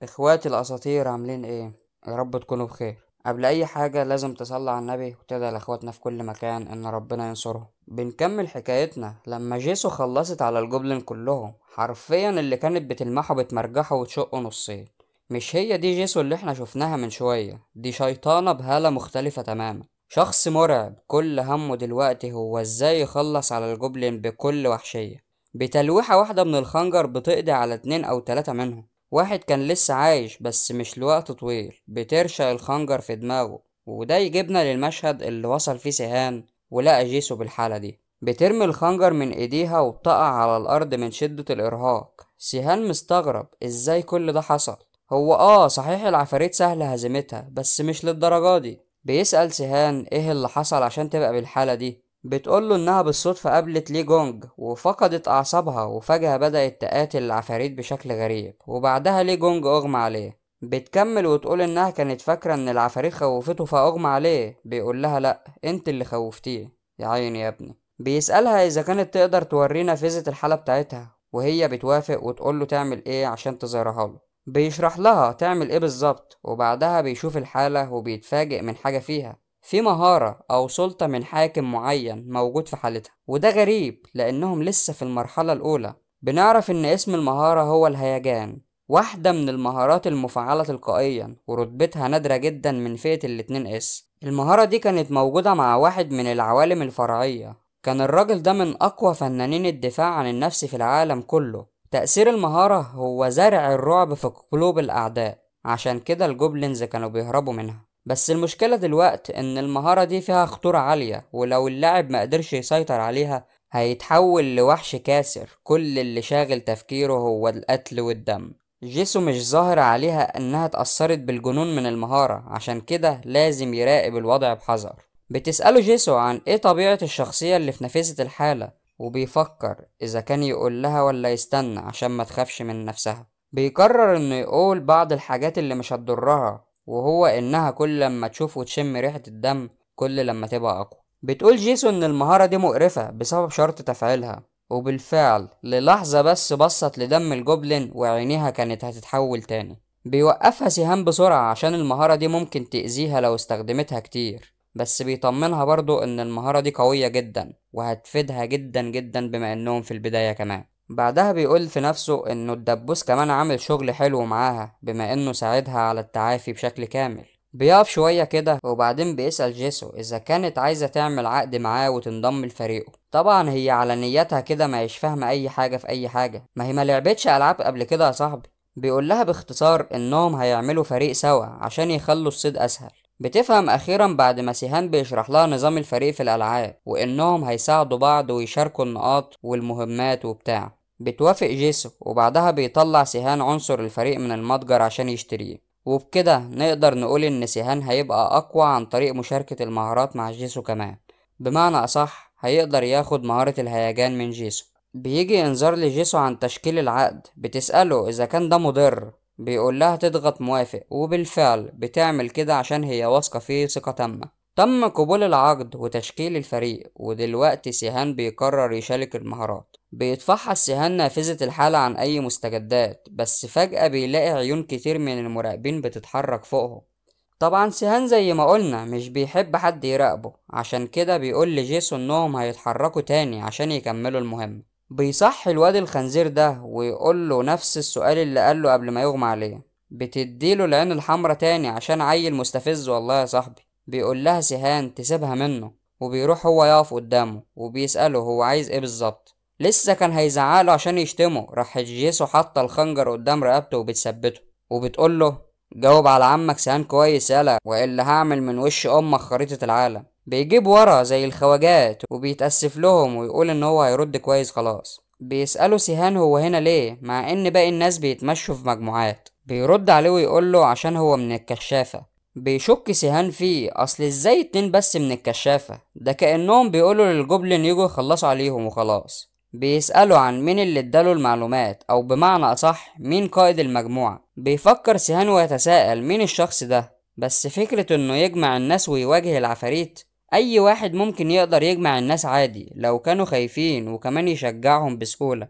اخواتي الاساطير عاملين ايه؟ يا رب تكونوا بخير. قبل اي حاجة لازم تصلي على النبي وتدعي لاخواتنا في كل مكان ان ربنا ينصرهم. بنكمل حكايتنا لما جيسو خلصت على ال goblin كلهم، حرفيا اللي كانت بتلمحه بتمرجحه وتشقه نصين. مش هي دي جيسو اللي احنا شفناها من شوية، دي شيطانة بهالة مختلفة تماما، شخص مرعب كل همه دلوقتي هو ازاي يخلص على ال goblin بكل وحشية. بتلويحة واحدة من الخنجر بتقضي على 2 أو 3 منهم، واحد كان لسه عايش بس مش لوقت طويل، بترشق الخنجر في دماغه. وده يجيبنا للمشهد اللي وصل فيه سيهان ولقى جيسو بالحالة دي، بترمي الخنجر من ايديها وبتقع على الارض من شدة الارهاق. سيهان مستغرب ازاي كل ده حصل، هو صحيح العفاريت سهل هزيمتها بس مش للدرجة دي. بيسأل سيهان ايه اللي حصل عشان تبقى بالحالة دي، بتقوله انها بالصدفة قابلت لي جونج وفقدت اعصابها وفجأة بدأت تقاتل العفاريت بشكل غريب، وبعدها لي جونج اغمى عليه. بتكمل وتقول انها كانت فاكرة ان العفاريت خوفته فاغمى عليه، بيقول لها لا انت اللي خوفتيه يا عيني يا ابني. بيسألها اذا كانت تقدر تورينا فيزة الحالة بتاعتها، وهي بتوافق وتقوله تعمل ايه عشان تظهرها له. بيشرح لها تعمل ايه بالظبط، وبعدها بيشوف الحالة وبيتفاجئ من حاجة فيها، في مهارة أو سلطة من حاكم معين موجود في حالتها، وده غريب لأنهم لسه في المرحلة الأولى. بنعرف إن اسم المهارة هو الهيجان، واحدة من المهارات المفعلة تلقائيا ورتبتها نادرة جدا من فئة الاتنين اس. المهارة دي كانت موجودة مع واحد من العوالم الفرعية، كان الراجل ده من أقوى فنانين الدفاع عن النفس في العالم كله. تأثير المهارة هو زرع الرعب في قلوب الأعداء، عشان كده الجوبلينز كانوا بيهربوا منها. بس المشكلة دلوقتي إن المهارة دي فيها خطورة عالية، ولو اللاعب ما قدرش يسيطر عليها هيتحول لوحش كاسر، كل اللي شاغل تفكيره هو القتل والدم. جيسو مش ظاهر عليها إنها اتأثرت بالجنون من المهارة، عشان كده لازم يراقب الوضع بحذر. بتسأله جيسو عن إيه طبيعة الشخصية اللي في نافذة الحالة، وبيفكر إذا كان يقول لها ولا يستنى عشان ما تخافش من نفسها. بيقرر إنه يقول بعض الحاجات اللي مش هتضرها، وهو إنها كل لما تشوف وتشم ريحة الدم كل لما تبقى أقوى. بتقول جيسو إن المهارة دي مقرفة بسبب شرط تفعيلها، وبالفعل للحظة بس بصت لدم الجوبلين وعينيها كانت هتتحول تاني. بيوقفها سيهان بسرعة عشان المهارة دي ممكن تأذيها لو استخدمتها كتير، بس بيطمنها برضو إن المهارة دي قوية جدا وهتفيدها جدا جدا بما إنهم في البداية كمان. بعدها بيقول في نفسه إنه الدبوس كمان عامل شغل حلو معاها بما إنه ساعدها على التعافي بشكل كامل. بيقف شوية كده وبعدين بيسأل جيسو إذا كانت عايزة تعمل عقد معاه وتنضم لفريقه. طبعا هي على نيتها كده ما هيش فاهمة أي حاجة في أي حاجة، ما هي ما لعبتش ألعاب قبل كده يا صاحبي. بيقول لها باختصار إنهم هيعملوا فريق سوا عشان يخلوا الصيد أسهل. بتفهم أخيرا بعد ما سيهان بيشرح لها نظام الفريق في الألعاب وإنهم هيساعدوا بعض ويشاركوا النقاط والمهمات وبتاع. بتوافق جيسو وبعدها بيطلع سيهان عنصر الفريق من المتجر عشان يشتريه، وبكده نقدر نقول إن سيهان هيبقى أقوى عن طريق مشاركة المهارات مع جيسو كمان، بمعنى أصح هيقدر ياخد مهارة الهيجان من جيسو. بيجي إنذار لجيسو عن تشكيل العقد، بتسأله إذا كان ده مضر، بيقول لها تضغط موافق، وبالفعل بتعمل كده عشان هي واثقة فيه ثقة تامة. تم قبول العقد وتشكيل الفريق، ودلوقتي سيهان بيقرر يشارك المهارات. بيتفحص سيهان نافذة الحالة عن أي مستجدات، بس فجأة بيلاقي عيون كتير من المراقبين بتتحرك فوقهم. طبعا سيهان زي ما قلنا مش بيحب حد يراقبه، عشان كده بيقول لجيسو انهم هيتحركوا تاني عشان يكملوا المهمة. بيصحي الواد الخنزير ده ويقول له نفس السؤال اللي قاله قبل ما يغمى عليه. بتديله العين الحمرا تاني عشان عيل مستفز والله يا صاحبي. بيقول لها سيهان تسيبها منه، وبيروح هو يقف قدامه وبيسأله هو عايز ايه بالظبط. لسه كان هيزعقله عشان يشتمه، راح جيسو حاطه الخنجر قدام رقبته وبتثبته وبتقول له جاوب على عمك سيهان كويس يالا، والا هعمل من وش امك خريطة العالم. بيجيب ورا زي الخواجات وبيتأسف لهم ويقول ان هو هيرد كويس خلاص. بيسأله سيهان هو هنا ليه مع ان باقي الناس بيتمشوا في مجموعات. بيرد عليه ويقول له عشان هو من الكشافة. بيشك سيهان فيه، اصل ازاي 2 بس من الكشافة، ده كأنهم بيقولوا للجوبلين يجوا يخلصوا عليهم وخلاص. بيسأله عن مين اللي اداله المعلومات، او بمعنى اصح مين قائد المجموعة. بيفكر سيهان ويتساءل مين الشخص ده، بس فكرة انه يجمع الناس ويواجه العفاريت، اي واحد ممكن يقدر يجمع الناس عادي لو كانوا خايفين وكمان يشجعهم بسهولة،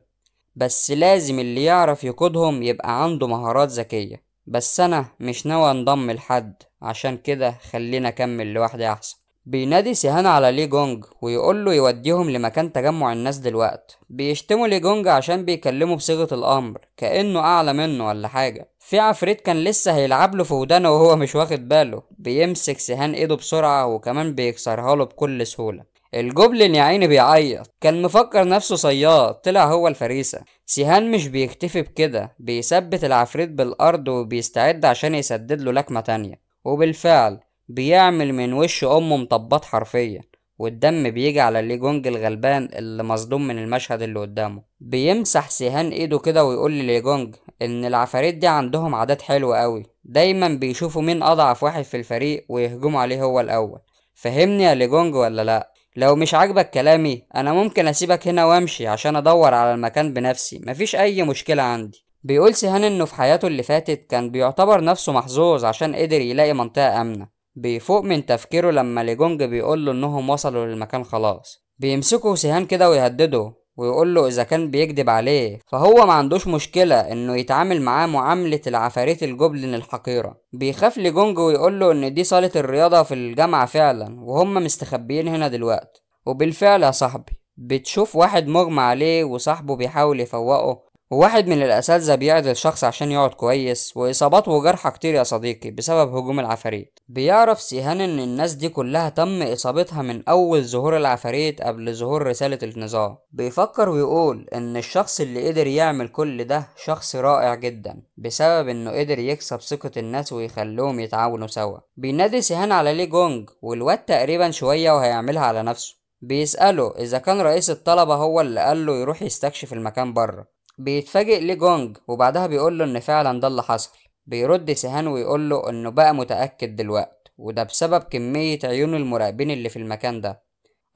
بس لازم اللي يعرف يقودهم يبقى عنده مهارات ذكية. بس أنا مش ناوي أنضم لحد، عشان كده خلينا أكمل لوحدي أحسن. بينادي سيهان على لي جونج ويقول له يوديهم لمكان تجمع الناس دلوقت. بيشتموا لي جونج عشان بيكلمه بصيغة الأمر كأنه أعلى منه ولا حاجة. في عفريت كان لسه هيلعب له في ودانه وهو مش واخد باله، بيمسك سيهان ايده بسرعة وكمان بيكسرها له بكل سهولة. ال goblin يا عيني بيعيط، كان مفكر نفسه صياد، طلع هو الفريسة. سيهان مش بيكتفي بكده، بيثبت العفريت بالأرض وبيستعد عشان يسدد له لكمة تانية، وبالفعل بيعمل من وش أمه مطبات حرفيا، والدم بيجي على لي جونج الغلبان اللي مصدوم من المشهد اللي قدامه. بيمسح سيهان ايده كده ويقول للي جونج ان العفاريت دي عندهم عادات حلوة قوي، دايما بيشوفوا مين اضعف واحد في الفريق ويهجموا عليه هو الاول. فهمني يا لي جونج ولا لا؟ لو مش عاجبك كلامي انا ممكن اسيبك هنا وامشي عشان ادور على المكان بنفسي، مفيش اي مشكلة عندي. بيقول سيهان انه في حياته اللي فاتت كان بيعتبر نفسه محظوظ عشان قدر يلاقي منطقة امنة. بيفوق من تفكيره لما ليجونج بيقول له انهم وصلوا للمكان خلاص. بيمسكه سيهان كده ويهدده ويقول له اذا كان بيكذب عليه فهو ما عندوش مشكلة انه يتعامل معاه معاملة العفاريت ال goblin الحقيرة. بيخاف ليجونج ويقول له ان دي صالة الرياضة في الجامعة فعلا وهم مستخبيين هنا دلوقتي. وبالفعل يا صاحبي بتشوف واحد مغمى عليه وصاحبه بيحاول يفوقه، وواحد من الأساتذة بيعدل شخص عشان يقعد كويس، وإصابات وجرحى كتير يا صديقي بسبب هجوم العفاريت. بيعرف سيهان إن الناس دي كلها تم إصابتها من أول ظهور العفاريت قبل ظهور رسالة النظام. بيفكر ويقول إن الشخص اللي قدر يعمل كل ده شخص رائع جدا بسبب إنه قدر يكسب ثقة الناس ويخلوهم يتعاونوا سوا. بينادي سيهان على لي جونج والواد تقريبا شوية وهيعملها على نفسه. بيسأله إذا كان رئيس الطلبة هو اللي قاله يروح يستكشف المكان بره. بيتفاجئ لي جونج وبعدها بيقول له ان فعلا ده اللي حصل. بيرد سيهان ويقول له انه بقى متأكد دلوقت، وده بسبب كمية عيون المراقبين اللي في المكان ده.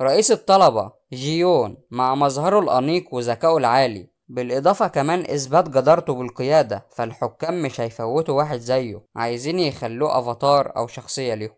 رئيس الطلبة جيون مع مظهره الأنيق وذكائه العالي، بالإضافة كمان إثبات جدارته بالقيادة، فالحكام مش هيفوتوا واحد زيه، عايزين يخلوه أفاتار أو شخصية ليهم.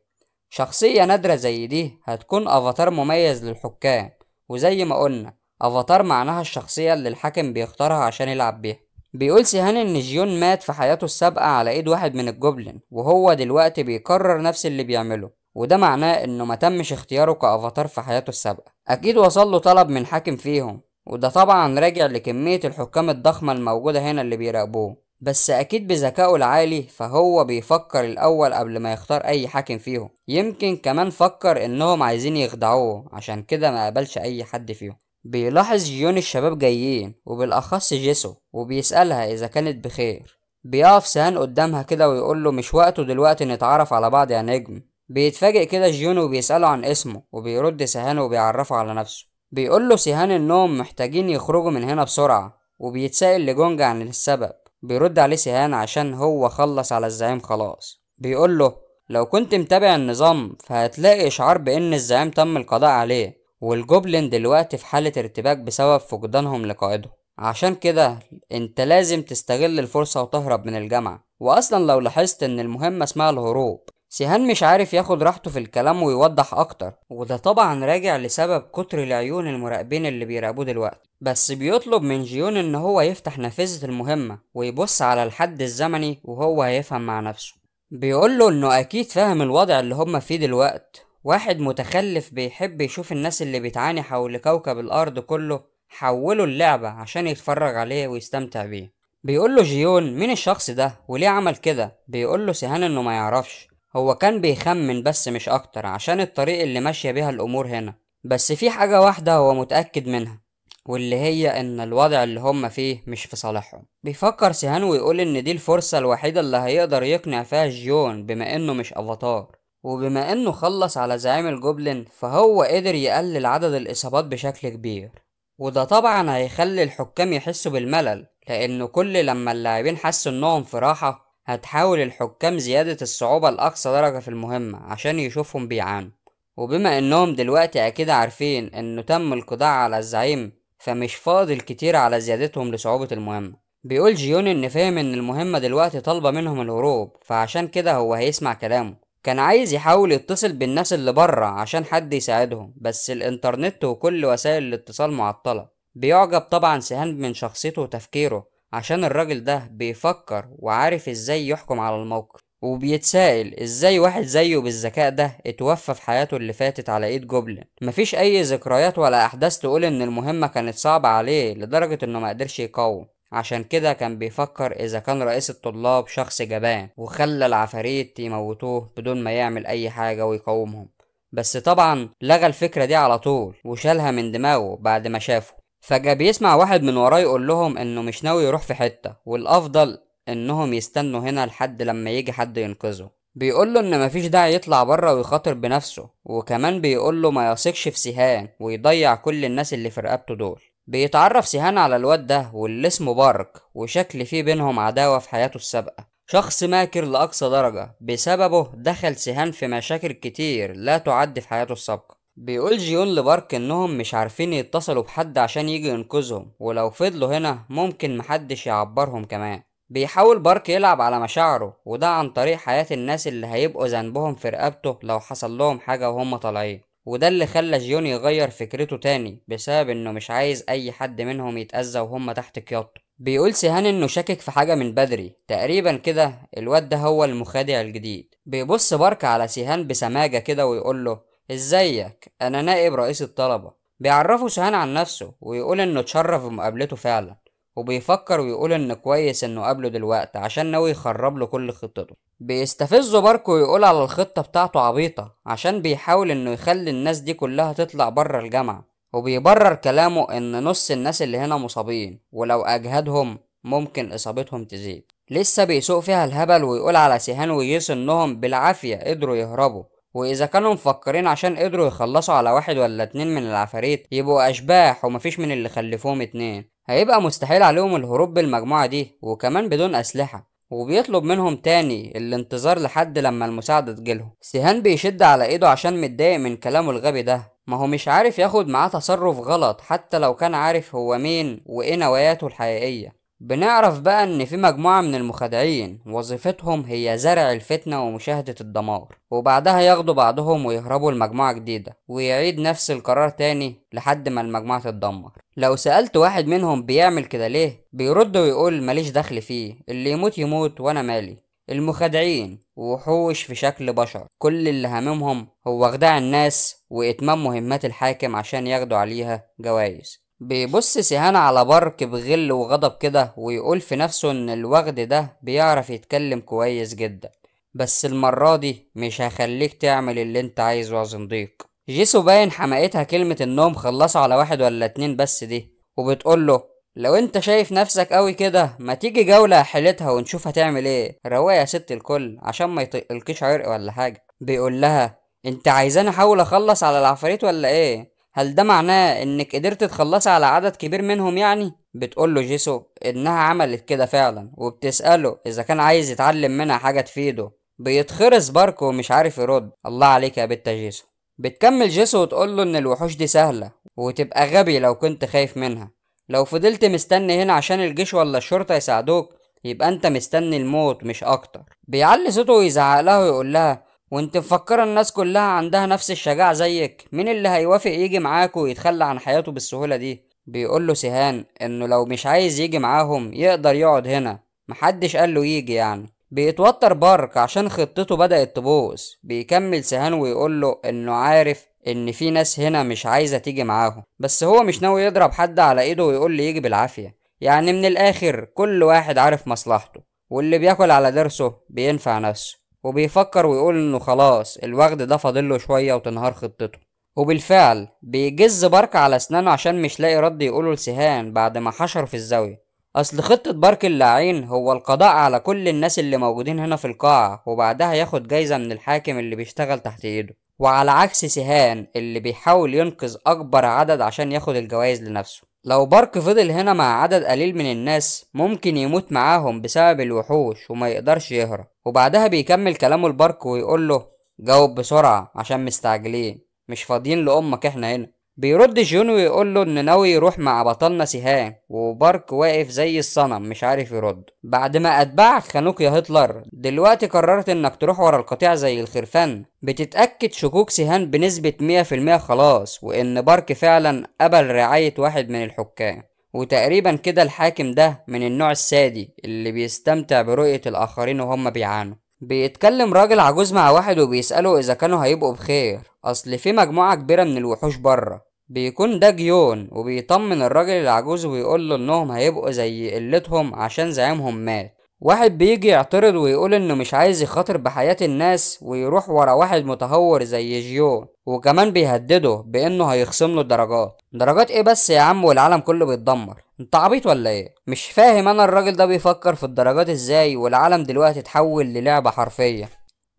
شخصية نادرة زي دي هتكون أفاتار مميز للحكام، وزي ما قلنا افاتار معناها الشخصية اللي الحاكم بيختارها عشان يلعب بيها. بيقول سيهان ان جيون مات في حياته السابقة على ايد واحد من ال goblin، وهو دلوقتي بيكرر نفس اللي بيعمله، وده معناه انه ما تمش اختياره كافاتار في حياته السابقة. اكيد وصل له طلب من حاكم فيهم، وده طبعا راجع لكمية الحكام الضخمة الموجودة هنا اللي بيراقبوه، بس اكيد بذكائه العالي فهو بيفكر الاول قبل ما يختار اي حاكم فيهم. يمكن كمان فكر انهم عايزين يخدعوه عشان كده ما قبلش اي حد فيهم. بيلاحظ جيون الشباب جايين وبالأخص جيسو، وبيسألها إذا كانت بخير. بيقف سيهان قدامها كده ويقول له مش وقته دلوقتي نتعرف على بعض يا نجم. بيتفاجئ كده جيون وبيسأله عن اسمه، وبيرد سيهان وبيعرفه على نفسه. بيقول له سيهان إنهم محتاجين يخرجوا من هنا بسرعة، وبيتسأل لجونج عن السبب. بيرد عليه سيهان عشان هو خلص على الزعيم خلاص. بيقول له لو كنت متابع النظام فهتلاقي إشعار بإن الزعيم تم القضاء عليه، وال goblin دلوقتي في حالة ارتباك بسبب فقدانهم لقائدهم، عشان كده انت لازم تستغل الفرصة وتهرب من الجامعة. واصلا لو لاحظت ان المهمة اسمها الهروب. سيهان مش عارف ياخد راحته في الكلام ويوضح اكتر، وده طبعا راجع لسبب كتر العيون المراقبين اللي بيراقبوه دلوقتي. بس بيطلب من جيون ان هو يفتح نافذة المهمة ويبص على الحد الزمني وهو هيفهم مع نفسه. بيقوله انه اكيد فاهم الوضع اللي هما فيه دلوقتي، واحد متخلف بيحب يشوف الناس اللي بتعاني حول كوكب الأرض كله حوله اللعبة عشان يتفرج عليه ويستمتع بيه. بيقوله جيون مين الشخص ده وليه عمل كده؟ بيقوله سيهان انه ما يعرفش، هو كان بيخمن بس مش اكتر عشان الطريق اللي ماشية بيها الامور هنا. بس في حاجة واحدة هو متأكد منها، واللي هي ان الوضع اللي هم فيه مش في صالحهم. بيفكر سيهان ويقول ان دي الفرصة الوحيدة اللي هيقدر يقنع فيها جيون بما انه مش افاتار، وبما انه خلص على زعيم ال goblin فهو قدر يقلل عدد الاصابات بشكل كبير، وده طبعا هيخلي الحكام يحسوا بالملل، لانه كل لما اللاعبين حسوا انهم في راحة هتحاول الحكام زيادة الصعوبة لأقصى درجة في المهمة عشان يشوفهم بيعانوا. وبما انهم دلوقتي اكيد عارفين انه تم القضاء على الزعيم فمش فاضل كتير على زيادتهم لصعوبة المهمة. بيقول جيون ان فاهم ان المهمة دلوقتي طالبة منهم الهروب، فعشان كده هو هيسمع كلامه. كان عايز يحاول يتصل بالناس اللي بره عشان حد يساعدهم، بس الانترنت وكل وسائل الاتصال معطلة. بيعجب طبعا سيهان من شخصيته وتفكيره، عشان الراجل ده بيفكر وعارف ازاي يحكم على الموقف، وبيتسائل ازاي واحد زيه بالذكاء ده اتوفى في حياته اللي فاتت على ايد goblin. مفيش اي ذكريات ولا احداث تقول ان المهمة كانت صعبة عليه لدرجة انه مقدرش يقاوم. عشان كده كان بيفكر اذا كان رئيس الطلاب شخص جبان وخلى العفاريت يموتوه بدون ما يعمل اي حاجة ويقاومهم، بس طبعا لغى الفكرة دي على طول وشالها من دماغه بعد ما شافه. فجأة بيسمع واحد من وراه يقول لهم انه مش ناوي يروح في حتة، والافضل انهم يستنوا هنا لحد لما يجي حد ينقذه. بيقول له ان مفيش داعي يطلع بره ويخاطر بنفسه، وكمان بيقول له ما يثقش في سيهان ويضيع كل الناس اللي في رقبته دول. بيتعرف سيهان على الواد ده واللي اسمه بارك، وشكل فيه بينهم عداوة في حياته السابقة. شخص ماكر لأقصى درجة، بسببه دخل سيهان في مشاكل كتير لا تعد في حياته السابقة. بيقول جيون لبارك انهم مش عارفين يتصلوا بحد عشان يجي ينقذهم، ولو فضلوا هنا ممكن محدش يعبرهم كمان. بيحاول بارك يلعب على مشاعره، وده عن طريق حياة الناس اللي هيبقوا ذنبهم في رقبته لو حصل لهم حاجة وهم طالعين، وده اللي خلى جيون يغير فكرته تاني بسبب انه مش عايز اي حد منهم يتأذى وهم تحت قيادته. بيقول سيهان انه شاكك في حاجة من بدري، تقريبا كده الواد ده هو المخادع الجديد. بيبص بارك على سيهان بسماجة كده ويقول له ازيك، انا نائب رئيس الطلبة. بيعرفه سيهان عن نفسه ويقول انه اتشرف بمقابلته فعلا، وبيفكر ويقول انه كويس انه قابله دلوقتي عشان ناوي يخرب له كل خطته. بيستفزه بارك ويقول على الخطة بتاعته عبيطة عشان بيحاول انه يخلي الناس دي كلها تطلع بره الجامعة، وبيبرر كلامه ان نص الناس اللي هنا مصابين ولو اجهدهم ممكن اصابتهم تزيد. لسه بيسوق فيها الهبل ويقول على سيهان وجيسو انهم بالعافية قدروا يهربوا، واذا كانوا مفكرين عشان قدروا يخلصوا على واحد ولا اتنين من العفاريت يبقوا اشباح ومفيش من اللي خلفوهم اتنين، هيبقى مستحيل عليهم الهروب بالمجموعة دي وكمان بدون اسلحة. وبيطلب منهم تاني الانتظار لحد لما المساعدة تجيلهم. سيهان بيشد على ايده عشان متضايق من كلامه الغبي ده، ما هو مش عارف ياخد معاه تصرف غلط حتى لو كان عارف هو مين وايه نواياته الحقيقية. بنعرف بقى ان في مجموعة من المخادعين وظيفتهم هي زرع الفتنة ومشاهدة الدمار، وبعدها ياخدوا بعضهم ويهربوا لمجموعة جديدة ويعيد نفس القرار تاني لحد ما المجموعة تتدمر. لو سألت واحد منهم بيعمل كده ليه بيرد ويقول ماليش دخل فيه، اللي يموت يموت وانا مالي. المخادعين وحوش في شكل بشر، كل اللي هاممهم هو خداع الناس وإتمام مهمات الحاكم عشان ياخدوا عليها جوائز. بيبص سيهان على بارك بغل وغضب كده ويقول في نفسه ان الوغد ده بيعرف يتكلم كويس جدا، بس المرة دي مش هخليك تعمل اللي انت عايزه يا زنديق. جيسو باين حمقتها كلمة انهم خلصوا على واحد ولا اتنين بس دي، وبتقول له لو انت شايف نفسك قوي كده ما تيجي جولة حيلتها ونشوف هتعمل ايه، رواية يا ست الكل عشان ما يطقلكيش عرق ولا حاجة. بيقول لها انت عايزاني احاول اخلص على العفاريت ولا ايه؟ هل ده معناه انك قدرت تخلصي على عدد كبير منهم يعني؟ بتقول له جيسو انها عملت كده فعلا، وبتسأله اذا كان عايز يتعلم منها حاجة تفيده. بيتخرس بارك ومش عارف يرد. الله عليك يا بت جيسو. بتكمل جيسو وتقول له ان الوحوش دي سهلة وتبقى غبي لو كنت خايف منها، لو فضلت مستني هنا عشان الجيش ولا الشرطة يساعدوك يبقى انت مستني الموت مش اكتر. بيعلي صوته ويزعق لها ويقول لها وانت مفكرة الناس كلها عندها نفس الشجاعة زيك؟ مين اللي هيوافق يجي معاك ويتخلى عن حياته بالسهولة دي؟ بيقول له سيهان انه لو مش عايز يجي معاهم يقدر يقعد هنا، محدش قال له يجي يعني. بيتوتر بارك عشان خطته بدأت تبوظ. بيكمل سيهان ويقول له انه عارف ان في ناس هنا مش عايزة تيجي معاهم، بس هو مش ناوي يضرب حد على ايده ويقول له يجي بالعافية، يعني من الاخر كل واحد عارف مصلحته واللي بياكل على درسه بينفع نفسه. وبيفكر ويقول انه خلاص الوغد ده فاضله شوية وتنهار خطته. وبالفعل بيجز بارك على اسنانه عشان مش لاقي رد يقوله لسيهان بعد ما حشره في الزاوية. اصل خطة بارك اللعين هو القضاء على كل الناس اللي موجودين هنا في القاعة، وبعدها ياخد جايزة من الحاكم اللي بيشتغل تحت ايده، وعلى عكس سيهان اللي بيحاول ينقذ اكبر عدد عشان ياخد الجوائز لنفسه. لو بارك فضل هنا مع عدد قليل من الناس ممكن يموت معاهم بسبب الوحوش وما يقدرش يهرب. وبعدها بيكمل كلامه لبارك ويقول له جاوب بسرعة عشان مستعجلين مش فاضيين لأمك احنا هنا. بيرد جيون ويقول له ان ناوي يروح مع بطلنا سيهان، وبارك واقف زي الصنم مش عارف يرد. بعد ما اتباعك خانوك يا هتلر دلوقتي قررت انك تروح ورا القطيع زي الخرفان. بتتأكد شكوك سيهان بنسبة 100% خلاص، وان بارك فعلا قبل رعاية واحد من الحكام. وتقريبا كده الحاكم ده من النوع السادي اللي بيستمتع برؤية الآخرين وهم بيعانوا. بيتكلم راجل عجوز مع واحد وبيسأله إذا كانوا هيبقوا بخير، أصل في مجموعة كبيرة من الوحوش بره. بيكون ده جيون، وبيطمن الراجل العجوز ويقول له إنهم هيبقوا زي قلتهم عشان زعيمهم مات. واحد بيجي يعترض ويقول إنه مش عايز يخاطر بحياة الناس ويروح ورا واحد متهور زي جيون، وكمان بيهدده بإنه هيخصم له الدرجات. درجات إيه بس يا عم والعالم كله بيتدمر؟ انت عبيط ولا ايه؟ مش فاهم انا الراجل ده بيفكر في الدرجات ازاي، والعالم دلوقتي اتحول للعبة حرفية.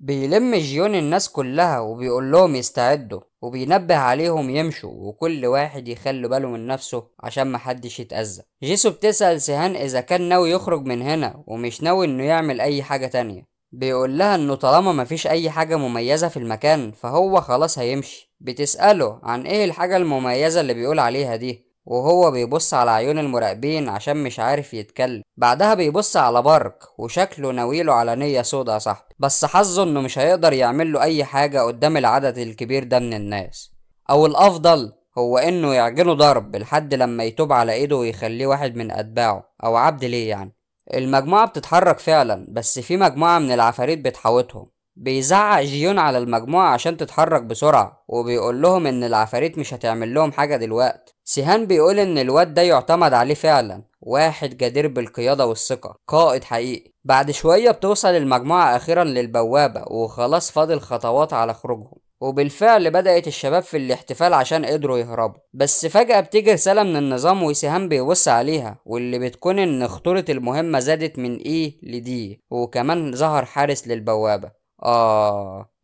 بيلم جيون الناس كلها وبيقول لهم يستعدوا، وبينبه عليهم يمشوا وكل واحد يخلي باله من نفسه عشان محدش يتأذى. جيسو بتسأل سيهان اذا كان ناوي يخرج من هنا ومش ناوي انه يعمل اي حاجة تانية. بيقول لها انه طالما مفيش اي حاجة مميزة في المكان فهو خلاص هيمشي. بتسأله عن ايه الحاجة المميزة اللي بيقول عليها دي، وهو بيبص على عيون المراقبين عشان مش عارف يتكلم. بعدها بيبص على بارك وشكله ناويله على نية سودا يا صاحبي، بس حظه انه مش هيقدر يعمل له اي حاجة قدام العدد الكبير ده من الناس، او الافضل هو انه يعجنه ضرب لحد لما يتوب على ايده ويخليه واحد من اتباعه او عبد ليه يعني. المجموعة بتتحرك فعلا، بس في مجموعة من العفاريت بتحاوطهم. بيزعق جيون على المجموعة عشان تتحرك بسرعة، وبيقول لهم ان العفاريت مش هتعمل لهم حاجة دلوقتي. سيهان بيقول ان الواد ده يعتمد عليه فعلا، واحد جدير بالقيادة والثقة، قائد حقيقي. بعد شوية بتوصل المجموعة اخيرا للبوابة، وخلاص فاضل خطوات على خروجهم. وبالفعل بدأت الشباب في الاحتفال عشان قدروا يهربوا. بس فجأة بتيجي رسالة من النظام وسيهان بيبص عليها، واللي بتكون ان خطورة المهمة زادت من E ل D، وكمان ظهر حارس للبوابة.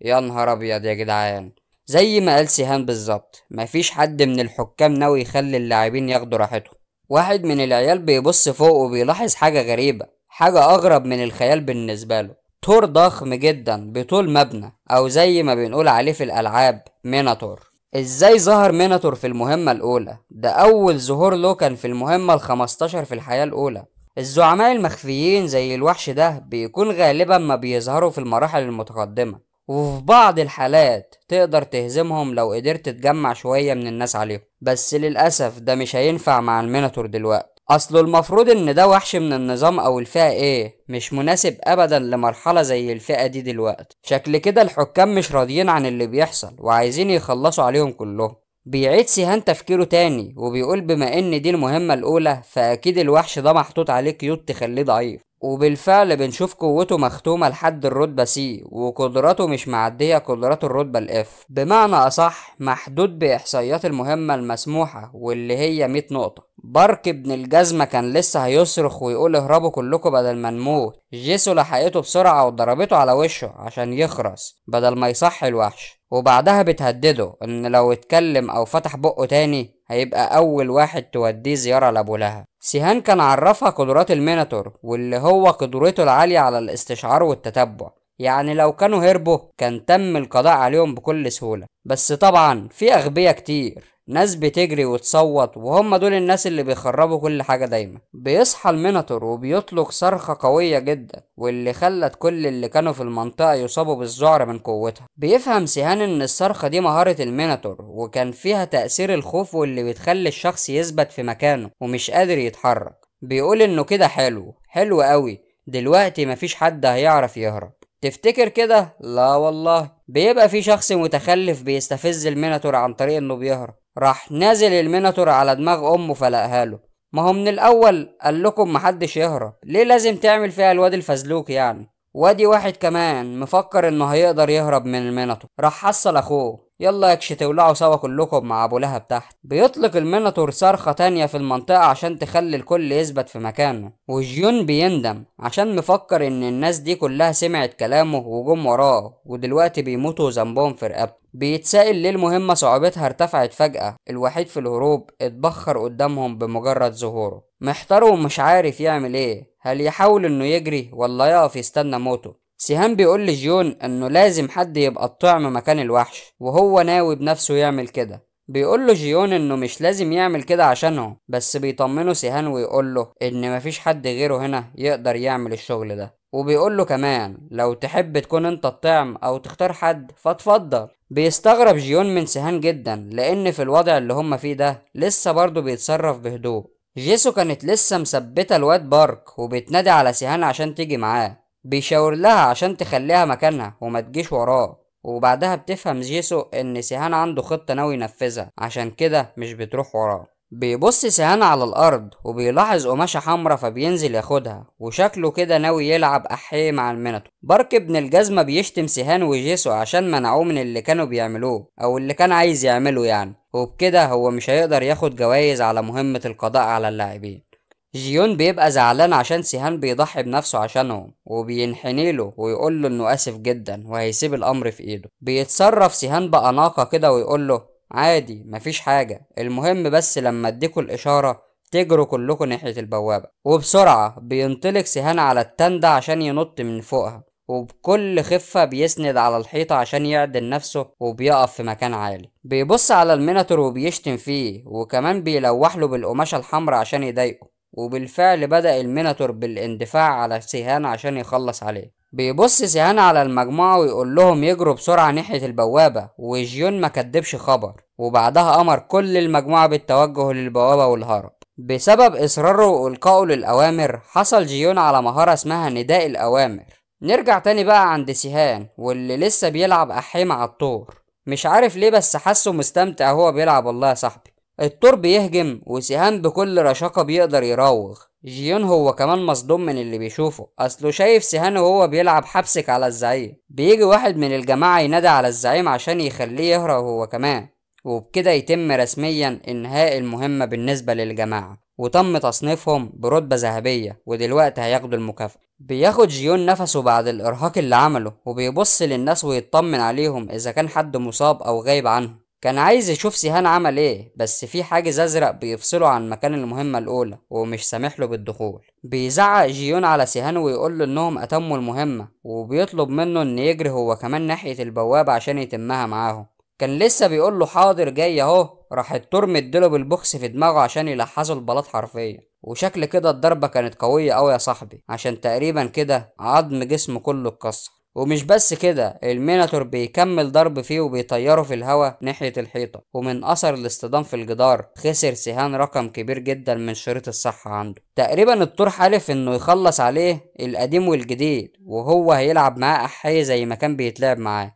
يا نهار ابيض يا جدعان، زي ما قال سيهان بالظبط، مفيش حد من الحكام ناوي يخلي اللاعبين ياخدوا راحتهم. واحد من العيال بيبص فوق وبيلاحظ حاجة غريبة، حاجة اغرب من الخيال بالنسبة له. تور ضخم جدا بطول مبنى، او زي ما بنقول عليه في الالعاب ميناتور. ازاي ظهر ميناتور في المهمة الاولى؟ ده اول ظهور له كان في المهمة ال15 في الحياة الاولى. الزعماء المخفيين زي الوحش ده بيكون غالبا ما بيظهروا في المراحل المتقدمة، وفي بعض الحالات تقدر تهزمهم لو قدرت تجمع شوية من الناس عليهم، بس للأسف ده مش هينفع مع الميناتور دلوقتي. اصله المفروض ان ده وحش من النظام او الفئة A، مش مناسب ابدا لمرحلة زي الفئة دي دلوقتي. شكل كده الحكام مش راضيين عن اللي بيحصل وعايزين يخلصوا عليهم كلهم. بيعيد سيهان تفكيره تاني وبيقول بما ان دي المهمة الاولى فاكيد الوحش ده محطوط عليه قيود تخليه ضعيف، وبالفعل بنشوف قوته مختومة لحد الرتبة C، وقدراته مش معدية قدرات الرتبة ال F، بمعنى اصح محدود باحصائيات المهمة المسموحة واللي هي 100 نقطة. بارك ابن الجزمة كان لسه هيصرخ ويقول اهربوا كلكم بدل ما نموت. جيسو لحقته بسرعة وضربته على وشه عشان يخرس بدل ما يصحي الوحش، وبعدها بتهدده ان لو اتكلم او فتح بقه تاني هيبقى اول واحد توديه زيارة لابو لهب. سيهان كان عرفها قدرات الميناتور واللي هو قدرته العالية على الاستشعار والتتبع، يعني لو كانوا هربوا كان تم القضاء عليهم بكل سهولة. بس طبعا في اغبياء كتير، ناس بتجري وتصوت، وهم دول الناس اللي بيخربوا كل حاجة دايما. بيصحى الميناتور وبيطلق صرخة قوية جدا واللي خلت كل اللي كانوا في المنطقة يصابوا بالذعر من قوتها. بيفهم سيهان ان الصرخة دي مهارة الميناتور وكان فيها تأثير الخوف واللي بتخلي الشخص يثبت في مكانه ومش قادر يتحرك. بيقول انه كده حلو حلو قوي، دلوقتي مفيش حد هيعرف يهرب. تفتكر كده؟ لا والله، بيبقى في شخص متخلف بيستفز الميناتور عن طريق انه بيهرب. راح نازل الميناتور على دماغ امه فلقها له. ما هو من الاول قال لكم محدش يهرب، ليه لازم تعمل فيها الواد الفزلوك يعني؟ وادي واحد كمان مفكر انه هيقدر يهرب من الميناتور، راح حصل اخوه، يلا يكش تولعوا سوا كلكم مع ابو لهب تحت. بيطلق الميناتور صرخة تانية في المنطقة عشان تخلي الكل يثبت في مكانه، وجيون بيندم عشان مفكر ان الناس دي كلها سمعت كلامه وجم وراه ودلوقتي بيموتوا ذنبهم في رقبته. بيتسائل ليه المهمة صعوبتها ارتفعت فجأة، الوحيد في الهروب اتبخر قدامهم بمجرد ظهوره. محتار ومش عارف يعمل ايه، هل يحاول انه يجري ولا يقف يستنى موته؟ سيهان بيقول لجيون انه لازم حد يبقى الطعم مكان الوحش وهو ناوي بنفسه يعمل كده. بيقول له جيون انه مش لازم يعمل كده عشانه، بس بيطمنه سيهان ويقول له ان مفيش حد غيره هنا يقدر يعمل الشغل ده، وبيقول له كمان لو تحب تكون انت الطعم او تختار حد فاتفضل. بيستغرب جيون من سيهان جدا لان في الوضع اللي هم فيه ده لسه برضه بيتصرف بهدوء. جيسو كانت لسه مثبتة الواد بارك وبتنادي على سيهان عشان تيجي معاه، بيشاور لها عشان تخليها مكانها وما تجيش وراه. وبعدها بتفهم جيسو ان سيهان عنده خطة ناوي ينفذها، عشان كده مش بتروح وراه. بيبص سيهان على الارض وبيلاحظ قماشة حمرا فبينزل ياخدها، وشكله كده ناوي يلعب احيه مع الميناتور. بارك ابن الجزمة بيشتم سيهان وجيسو عشان منعوه من اللي كانوا بيعملوه او اللي كان عايز يعمله يعني، وبكده هو مش هيقدر ياخد جوائز على مهمة القضاء على اللاعبين. جيون بيبقى زعلان عشان سيهان بيضحي بنفسه عشانهم، وبينحنيله ويقول له انه اسف جدا وهيسيب الامر في ايده. بيتصرف سيهان بأناقة كده ويقول له عادي مفيش حاجة، المهم بس لما اديكوا الاشارة تجروا كلكم ناحية البوابة. وبسرعة بينطلق سيهان على التندة عشان ينط من فوقها، وبكل خفة بيسند على الحيطة عشان يعدل نفسه وبيقف في مكان عالي. بيبص على الميناتور وبيشتم فيه، وكمان بيلوح له بالقماشة الحمراء عشان يضايقه. وبالفعل بدأ الميناتور بالاندفاع على سيهان عشان يخلص عليه. بيبص سيهان على المجموعة ويقول لهم يجروا بسرعة ناحية البوابة، وجيون ما كدبش خبر، وبعدها أمر كل المجموعة بالتوجه للبوابة والهرب. بسبب إصراره وإلقائه للأوامر حصل جيون على مهارة اسمها نداء الأوامر. نرجع تاني بقى عند سيهان واللي لسه بيلعب أحي مع الطور، مش عارف ليه بس حاسه مستمتع هو بيلعب. والله يا صاحبي الطور بيهجم وسيهان بكل رشاقة بيقدر يراوغ. جيون هو كمان مصدوم من اللي بيشوفه، اصله شايف سيهان وهو بيلعب حبسك على الزعيم. بيجي واحد من الجماعة ينادي على الزعيم عشان يخليه يهرب هو كمان، وبكده يتم رسميا انهاء المهمة بالنسبة للجماعة، وتم تصنيفهم برتبة ذهبية، ودلوقتي هياخدوا المكافأة. بياخد جيون نفسه بعد الارهاق اللي عمله، وبيبص للناس ويطمن عليهم اذا كان حد مصاب او غايب عنهم. كان عايز يشوف سيهان عمل ايه، بس في حاجز ازرق بيفصله عن مكان المهمة الاولى ومش سامح له بالدخول. بيزعق جيون على سيهان ويقول له انهم اتموا المهمة، وبيطلب منه ان يجري هو كمان ناحية البوابة عشان يتمها معاهم. كان لسه بيقول له حاضر جاي اهو، راح التور مديله بالبوكس في دماغه عشان يلحسه البلاط حرفيا. وشكل كده الضربة كانت قوية قوي يا صاحبي، عشان تقريبا كده عظم جسمه كله اتكسر. ومش بس كده، الميناتور بيكمل ضرب فيه وبيطيره في الهوا ناحية الحيطة، ومن أثر الاصطدام في الجدار خسر سيهان رقم كبير جدا من شريط الصحة عنده. تقريبا الطور حالف انه يخلص عليه القديم والجديد، وهو هيلعب معاه أحية زي ما كان بيتلعب معاه.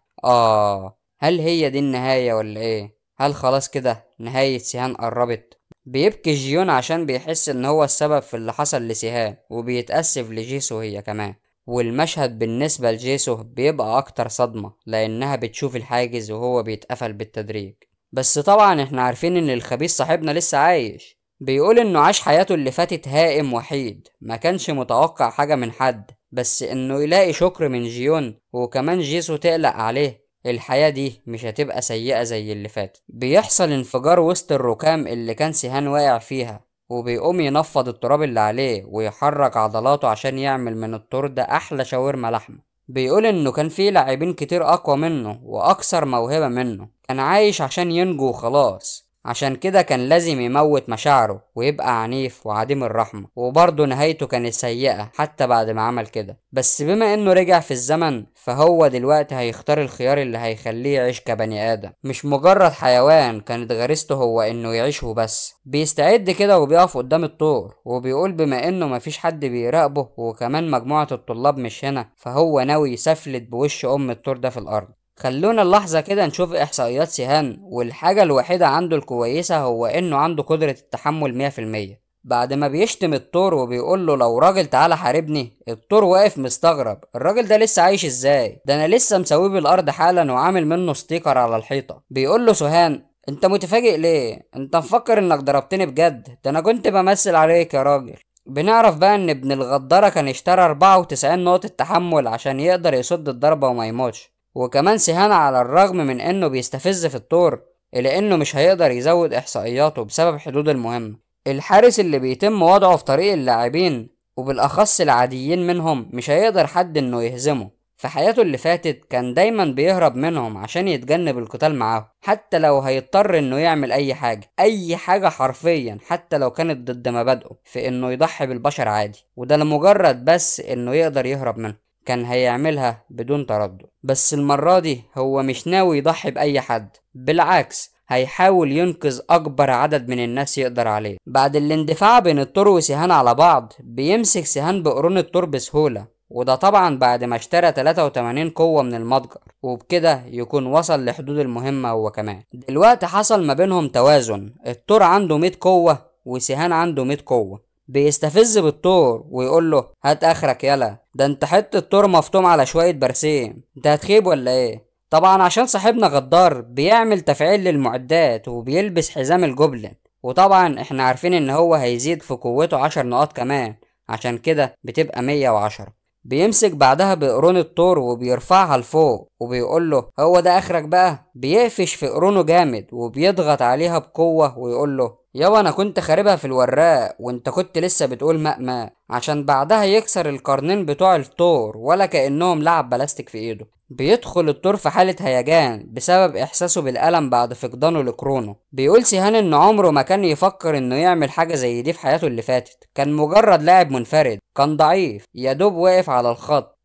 هل هي دي النهاية ولا ايه؟ هل خلاص كده نهاية سيهان قربت؟ بيبكي جيون عشان بيحس ان هو السبب في اللي حصل لسيهان، وبيتأسف لجيسو هي كمان. والمشهد بالنسبة لجيسو بيبقى أكتر صدمة، لأنها بتشوف الحاجز وهو بيتقفل بالتدريج. بس طبعا احنا عارفين ان الخبيث صاحبنا لسه عايش. بيقول انه عاش حياته اللي فاتت هائم وحيد، ما كانش متوقع حاجة من حد، بس انه يلاقي شكر من جيون وكمان جيسو تقلق عليه، الحياة دي مش هتبقى سيئة زي اللي فاتت. بيحصل انفجار وسط الركام اللي كان سيهان واقع فيها، وبيقوم ينفض التراب اللي عليه ويحرك عضلاته عشان يعمل من التور ده احلى شاورما لحمه. بيقول انه كان في لاعبين كتير اقوى منه واكثر موهبة منه، كان عايش عشان ينجو وخلاص، عشان كده كان لازم يموت مشاعره ويبقى عنيف وعديم الرحمة. وبرضه نهايته كانت سيئة حتى بعد ما عمل كده، بس بما انه رجع في الزمن فهو دلوقتي هيختار الخيار اللي هيخليه يعيش كبني آدم، مش مجرد حيوان كانت غريزته هو انه يعيش وبس. بيستعد كده وبيقف قدام الطور وبيقول بما انه مفيش حد بيراقبه وكمان مجموعة الطلاب مش هنا، فهو ناوي يسفلت بوش ام الطور ده في الارض. خلونا اللحظة كده نشوف إحصائيات سيهان، والحاجة الوحيدة عنده الكويسة هو إنه عنده قدرة التحمل 100%. بعد ما بيشتم الطور وبيقول له لو راجل تعالى حاربني، الطور واقف مستغرب، الراجل ده لسه عايش ازاي؟ ده انا لسه مسويه بالارض حالا وعامل منه sticker على الحيطة. بيقول له سيهان انت متفاجئ ليه؟ انت مفكر انك ضربتني بجد؟ ده انا كنت بمثل عليك يا راجل. بنعرف بقى ان ابن الغدارة كان اشترى 94 نقطة تحمل عشان يقدر يصد الضربة وما يموتش. وكمان سيهان على الرغم من انه بيستفز في الطور الا انه مش هيقدر يزود احصائياته بسبب حدود المهمة. الحارس اللي بيتم وضعه في طريق اللاعبين وبالاخص العاديين منهم مش هيقدر حد انه يهزمه. في حياته اللي فاتت كان دايما بيهرب منهم عشان يتجنب القتال معاهم، حتى لو هيضطر انه يعمل اي حاجة، اي حاجة حرفيا، حتى لو كانت ضد مبادئه في انه يضحي بالبشر عادي، وده لمجرد بس انه يقدر يهرب منه كان هيعملها بدون تردد. بس المرة دي هو مش ناوي يضحي بأي حد، بالعكس هيحاول ينقذ أكبر عدد من الناس يقدر عليه. بعد الاندفاع بين التور وسيهان على بعض، بيمسك سيهان بقرون التور بسهولة، وده طبعا بعد ما اشترى 83 قوة من المتجر، وبكده يكون وصل لحدود المهمة هو كمان. دلوقتي حصل ما بينهم توازن، التور عنده 100 قوة وسيهان عنده 100 قوة. بيستفز بالتور ويقول له هات اخرك يلا، ده انت حتة تور مفطوم على شوية برسيم، انت هتخيب ولا ايه؟ طبعا عشان صاحبنا غدار بيعمل تفعيل للمعدات وبيلبس حزام ال goblin، وطبعا احنا عارفين ان هو هيزيد في قوته 10 نقاط كمان، عشان كده بتبقى 110. بيمسك بعدها بقرون التور وبيرفعها لفوق وبيقول له هو ده اخرك بقى. بيقفش في قرونه جامد وبيضغط عليها بقوة ويقول له يابا انا كنت خاربها في الوراق وانت كنت لسه بتقول ماء ماء، عشان بعدها يكسر القرنين بتوع التور ولا كأنهم لعب بلاستيك في ايده. بيدخل التور في حالة هيجان بسبب احساسه بالألم بعد فقدانه لقرونه. بيقول سيهان ان عمره ما كان يفكر انه يعمل حاجة زي دي في حياته اللي فاتت، كان مجرد لاعب منفرد، كان ضعيف يدوب واقف على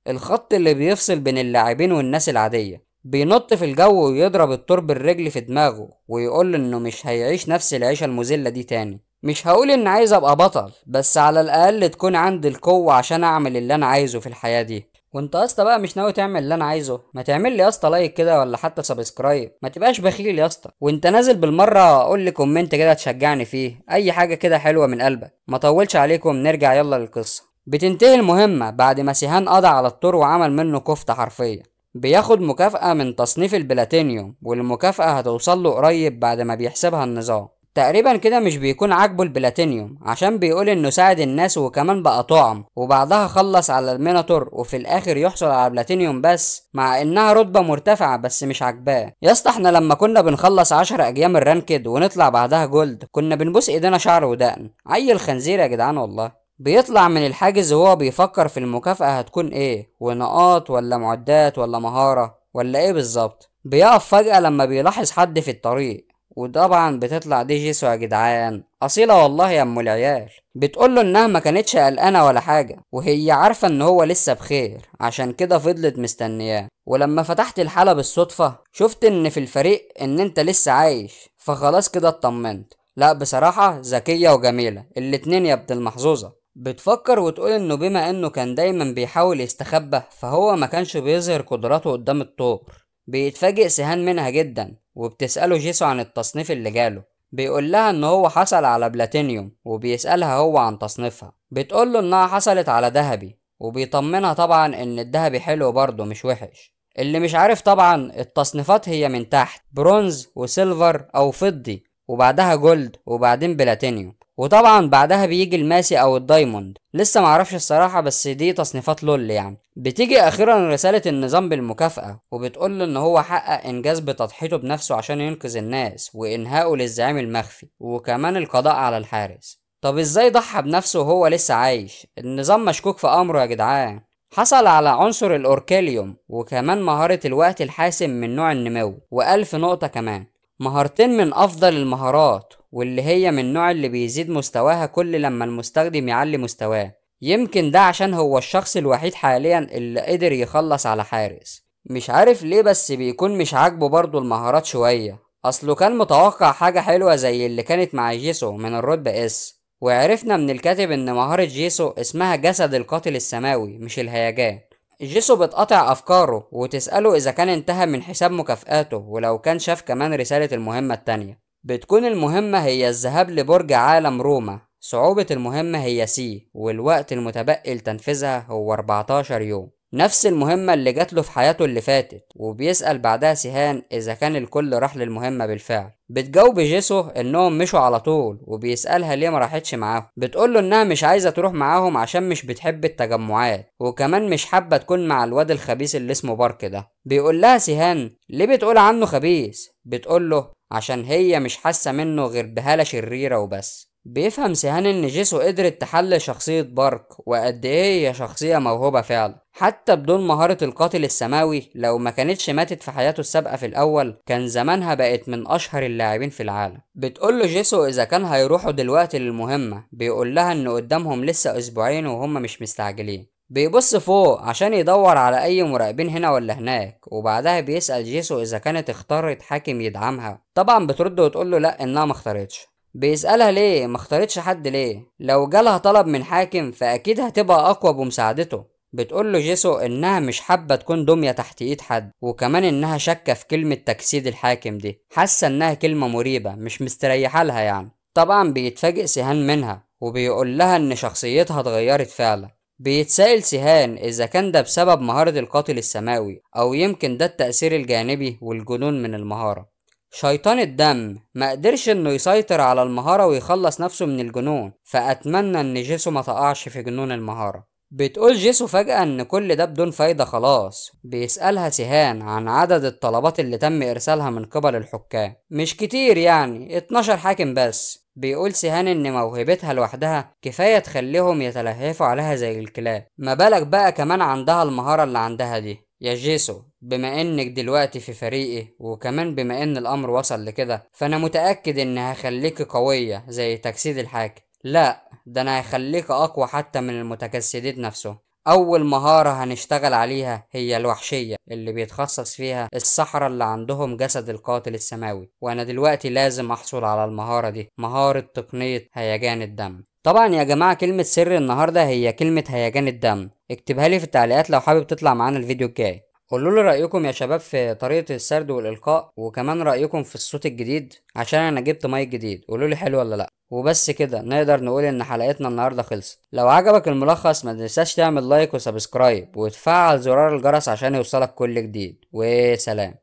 الخط اللي بيفصل بين اللاعبين والناس العادية. بينط في الجو ويضرب التور بالرجل في دماغه ويقول انه مش هيعيش نفس العيشة المذلة دي تاني. مش هقول ان عايز ابقى بطل، بس على الاقل تكون عندي القوة عشان اعمل اللي انا عايزه في الحياة دي. وانت يا اسطى بقى مش ناوي تعمل اللي انا عايزه؟ ما تعمل لي يا اسطى like كده ولا حتى subscribe، ما تبقاش بخيل يا اسطى. وانت نازل بالمره قول لي comment كده تشجعني فيه، اي حاجه كده حلوه من قلبك. ما طولش عليكم، نرجع يلا للقصه. بتنتهي المهمه بعد ما سيهان قضى على التور وعمل منه كفته حرفيا. بياخد مكافأة من تصنيف البلاتينيوم، والمكافأة هتوصل له قريب بعد ما بيحسبها النظام. تقريبا كده مش بيكون عاجبه البلاتينيوم عشان بيقول انه ساعد الناس وكمان بقى طعم، وبعدها خلص على ال minotaur وفي الاخر يحصل على بلاتينيوم بس، مع انها رتبة مرتفعة بس مش عاجباه. يا اسطى احنا لما كنا بنخلص 10 اجيام ال ranked ونطلع بعدها gold كنا بنبوس ايدينا شعر ودقن، عيل خنزير يا جدعان والله. بيطلع من الحاجز وهو بيفكر في المكافأة هتكون ايه، ونقاط ولا معدات ولا مهارة ولا ايه بالظبط. بيقف فجأة لما بيلاحظ حد في الطريق، وطبعا بتطلع دي جيسو يا جدعان، أصيلة والله يا ام العيال. بتقوله انها ما كانتش قلقانة ولا حاجة، وهي عارفة ان هو لسه بخير عشان كده فضلت مستنياه. ولما فتحت الحالة بالصدفة شفت ان في الفريق ان انت لسه عايش، فخلاص كده اطمنت. لا بصراحة ذكية وجميلة الاتنين يا ابن المحظوظة. بتفكر وتقول انه بما انه كان دايما بيحاول يستخبى فهو ما كانش بيظهر قدراته قدام الطور. بيتفاجئ سيهان منها جدا وبتسأله جيسو عن التصنيف اللي جاله، بيقول لها ان هو حصل على بلاتينيوم، وبيسألها هو عن تصنيفها، بتقول له انها حصلت على ذهبي، وبيطمنها طبعا ان الذهبي حلو برضه مش وحش. اللي مش عارف طبعا التصنيفات هي من تحت bronze و silver او فضي، وبعدها gold وبعدين بلاتينيوم، وطبعا بعدها بيجي الماسي او ال diamond، لسه معرفش الصراحة بس دي تصنيفات LoL يعني. بتيجي اخيرا رسالة النظام بالمكافأة وبتقول له ان هو حقق انجاز بتضحيته بنفسه عشان ينقذ الناس وانهائه للزعيم المخفي وكمان القضاء على الحارس. طب ازاي ضحى بنفسه وهو لسه عايش؟ النظام مشكوك في امره يا جدعان. حصل على عنصر الاوركيليوم وكمان مهارة الوقت الحاسم من نوع النمو و1000 نقطة كمان، مهارتين من افضل المهارات واللي هي من النوع اللي بيزيد مستواها كل لما المستخدم يعلي مستواه. يمكن ده عشان هو الشخص الوحيد حاليا اللي قدر يخلص على حارس. مش عارف ليه بس بيكون مش عاجبه برضو المهارات شوية، اصله كان متوقع حاجة حلوة زي اللي كانت مع جيسو من الرتبة S. وعرفنا من الكاتب ان مهارة جيسو اسمها جسد القاتل السماوي مش الهيجان. جيسو بتقطع افكاره وتسأله اذا كان انتهى من حساب مكافآته ولو كان شاف كمان رسالة المهمة التانية. بتكون المهمة هي الذهاب لبرج عالم روما، صعوبة المهمة هي C والوقت المتبقي لتنفيذها هو 14 يوم، نفس المهمة اللي جاتله في حياته اللي فاتت. وبيسأل بعدها سيهان إذا كان الكل راح للمهمة بالفعل. بتجاوب جيسو إنهم مشوا على طول، وبيسألها ليه ما راحتش معاهم. بتقوله إنها مش عايزة تروح معاهم عشان مش بتحب التجمعات، وكمان مش حابة تكون مع الواد الخبيث اللي اسمه بارك ده. بيقول لها سيهان ليه بتقول عنه خبيث؟ بتقوله عشان هي مش حاسة منه غير بهالة شريرة وبس. بيفهم سيهان ان جيسو قدرت تحلل شخصية بارك وقد ايه هي شخصية موهوبة فعلا، حتى بدون مهارة القاتل السماوي. لو ما كانتش ماتت في حياته السابقة في الاول كان زمانها بقت من اشهر اللاعبين في العالم. بتقوله جيسو اذا كان هيروحوا دلوقتي للمهمة، بيقول لها ان قدامهم لسه اسبوعين وهم مش مستعجلين. بيبص فوق عشان يدور على اي مراقبين هنا ولا هناك، وبعدها بيسأل جيسو اذا كانت اختارت حاكم يدعمها. طبعا بترد وتقول له لا انها ما اختارتش. بيسألها ليه ما اختارتش حد ليه؟ لو جالها طلب من حاكم فاكيد هتبقى اقوى بمساعدته. بتقول له جيسو انها مش حابة تكون دمية تحت ايد حد، وكمان انها شاكة في كلمة تجسيد الحاكم دي، حاسة انها كلمة مريبة مش مستريحة لها يعني. طبعا بيتفاجئ سيهان منها وبيقول لها ان شخصيتها اتغيرت فعلا. بيتسأل سيهان اذا كان ده بسبب مهارة القاتل السماوي او يمكن ده التأثير الجانبي والجنون من المهارة. شيطان الدم ما قدرش انه يسيطر على المهارة ويخلص نفسه من الجنون، فاتمنى ان جيسو ما تقعش في جنون المهارة. بتقول جيسو فجأة ان كل ده بدون فايدة خلاص. بيسألها سيهان عن عدد الطلبات اللي تم ارسالها من قبل الحكام، مش كتير يعني 12 حاكم بس. بيقول سيهان ان موهبتها لوحدها كفاية تخليهم يتلهفوا عليها زي الكلاب، ما بالك بقى كمان عندها المهارة اللي عندها دي. يا جيسو بما انك دلوقتي في فريقي وكمان بما ان الامر وصل لكده، فانا متأكد ان هخليك قوية زي تجسيد الحاكم. لا ده انا هخليك اقوى حتى من المتجسدين نفسه. اول مهارة هنشتغل عليها هي الوحشية اللي بيتخصص فيها السحرة اللي عندهم جسد القاتل السماوي، وانا دلوقتي لازم احصل على المهارة دي، مهارة تقنية هيجان الدم. طبعا يا جماعة كلمة سر النهاردة هي كلمة هيجان الدم، اكتبها لي في التعليقات لو حابب تطلع معانا الفيديو الجاي. قولوا لي رأيكم يا شباب في طريقة السرد والإلقاء، وكمان رأيكم في الصوت الجديد عشان أنا جبت مايك جديد، قولوا لي حلو ولا لأ. وبس كده نقدر نقول إن حلقتنا النهاردة خلصت. لو عجبك الملخص ما تنساش تعمل like و subscribe وتفعل زرار الجرس عشان يوصلك كل جديد، وسلام.